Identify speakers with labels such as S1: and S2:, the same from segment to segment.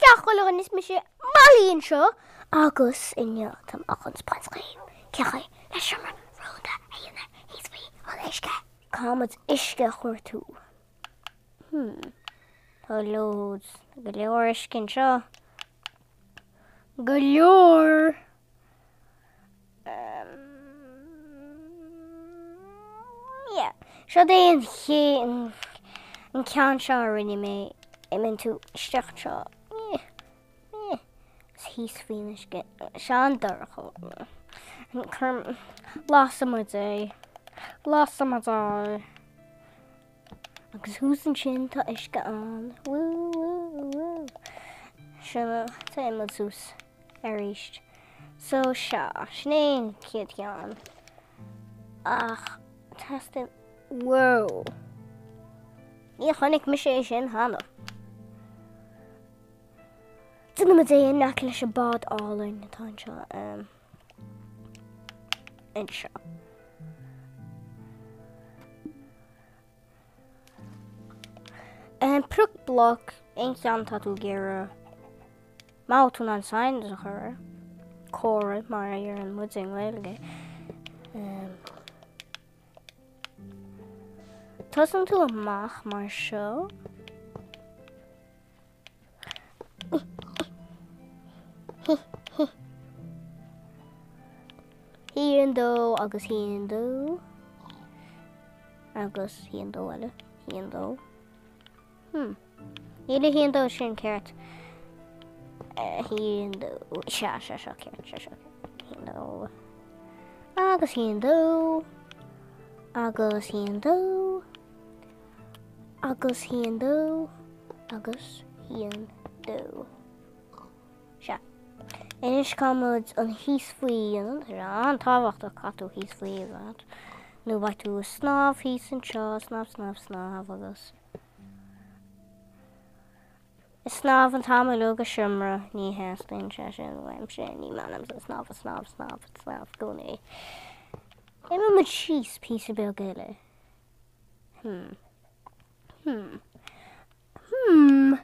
S1: isteach chuile dhuine is mise Molly anseo agus inniu táim chun taispeáint dhaoibh cén chaoi le seomra rúnda a dhéanamh thíos faoi an uisce. Caithfimid uisce a chuartú. Hmm. Tá loads, go leor uisce anseo. Go leor! Yeah. Seo é an chéad an ceann seo a rinne mé. Imíonn tú isteach anseo. Is thíos faoin uisce. Seo an-dorcha. Lasfaimid é. Lasfaimid é. Agus thuas ansin tá uisce ann. Woo, woo, woo. Sin téimid suas arís. So seo, sin é an chéad cheann. Ach teastaíonn, whoa. Ní chonaic mise é sin cheana. Déanfaimid é in aice leis an bád álainn atá anseo. Um, anseo. Um, Pioc bloc, aon cheann tá tú ag iarraidh. Má tá tú in ann signs a chur air. Comhartha mar a deireann muid i nGaeilge. Um, Tosaíonn tú amach mar seo. Haon, dó agus haon, dó. Agus haon, dó eile. Haon, dó. Hmm. Níl a haon, dó sin ceart. Haon, dó. Sea, sea, seo ceart, sea, seo ceart. Haon, dó. Agus haon, dó. Agus haon, dó. Agus haon, dó. Agus haon, dó. Sea. Anois caithfimid an thíos faoi a dhéanamh. Tá sé an-tábhachtach caithfidh tú thíos faoi a bheith. Nó beidh tú ag snámh thíos anseo, snámh, snámh, snámh agus ag snámh an t-am uilig i seomra. Ní theastaíonn sé sin uaimse, ní maith liomsa snámh, snámh, snámh, snámh i gcónaí. Imeoimid síos píosa beag eile. Hmm. Hmm. Hmm.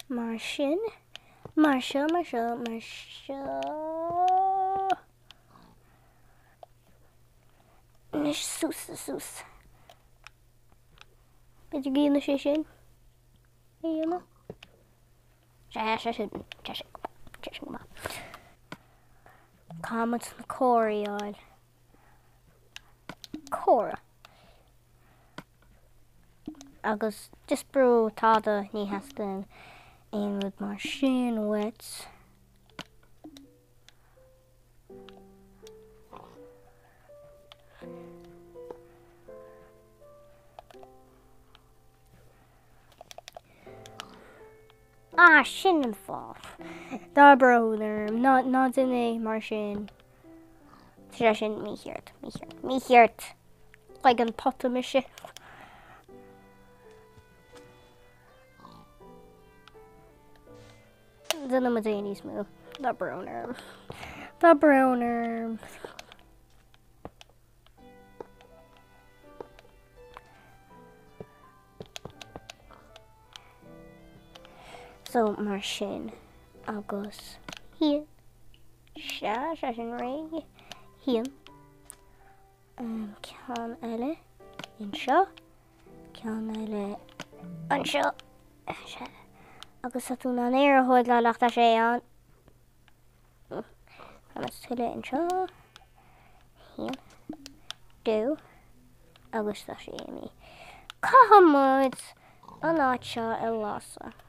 S1: Mar sin. Mar seo, mar seo, mar seo. Anois suas, suas. B'fhéidir go dhéanfaidh sé sin. A dhéanamh. Sé, sé sin, sé sin, sé sin go maith. Caithfimid na comharthaí a fháil. Comhartha. Agus just brú tada, ní theastaíonn aon rud mar sin uait. Ah, sin an fáth. Tá brón orm, ná, ná déan é mar sin. Tá sé sin mícheart, mícheart, mícheart. Like an pota mise. Déanfaimid é níos mó. Tá brón orm. Tá brón orm. So mar sin agus haon sea sé sin réidh haon um, ceann eile anseo ceann eile anseo sea agus tá tú in ann aer a thógáil ach tá sé ann Agus tuilleadh anseo. Haon, dó, agus tá sé imithe. Caithfimid an áit seo a lasadh.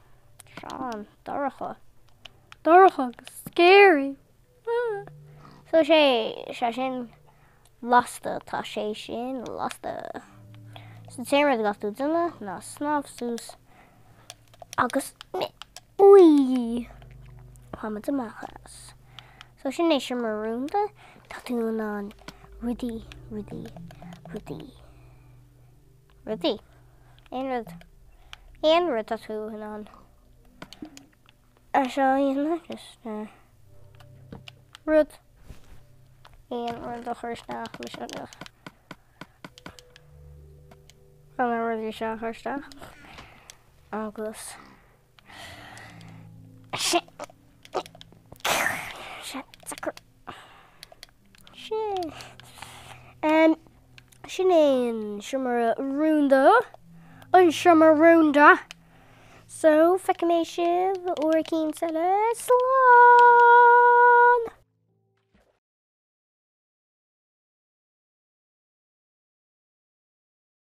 S1: Seo an-dorcha. Dorcha agus scary. So sé, sé sin lasta, tá sé sin lasta. So an t-aon rud a gcaithfidh tú déanamh ná snámh suas agus Ui! Táimid amach as. So sin é seomra rúnda. Tá tú in ann rudaí, rudaí, rudaí, rudaí. Aon rud. Aon rud tá tú in ann. É seo a dhéanamh, just uh, rud. Aon rud a chur isteach, mise Chun na rudaí seo a chur isteach. Agus. Sé deacair. Sin. Sin é an seomra rúnda. An seomra rúnda. So, feicfidh mé sibh uair eicínt eile. Slán!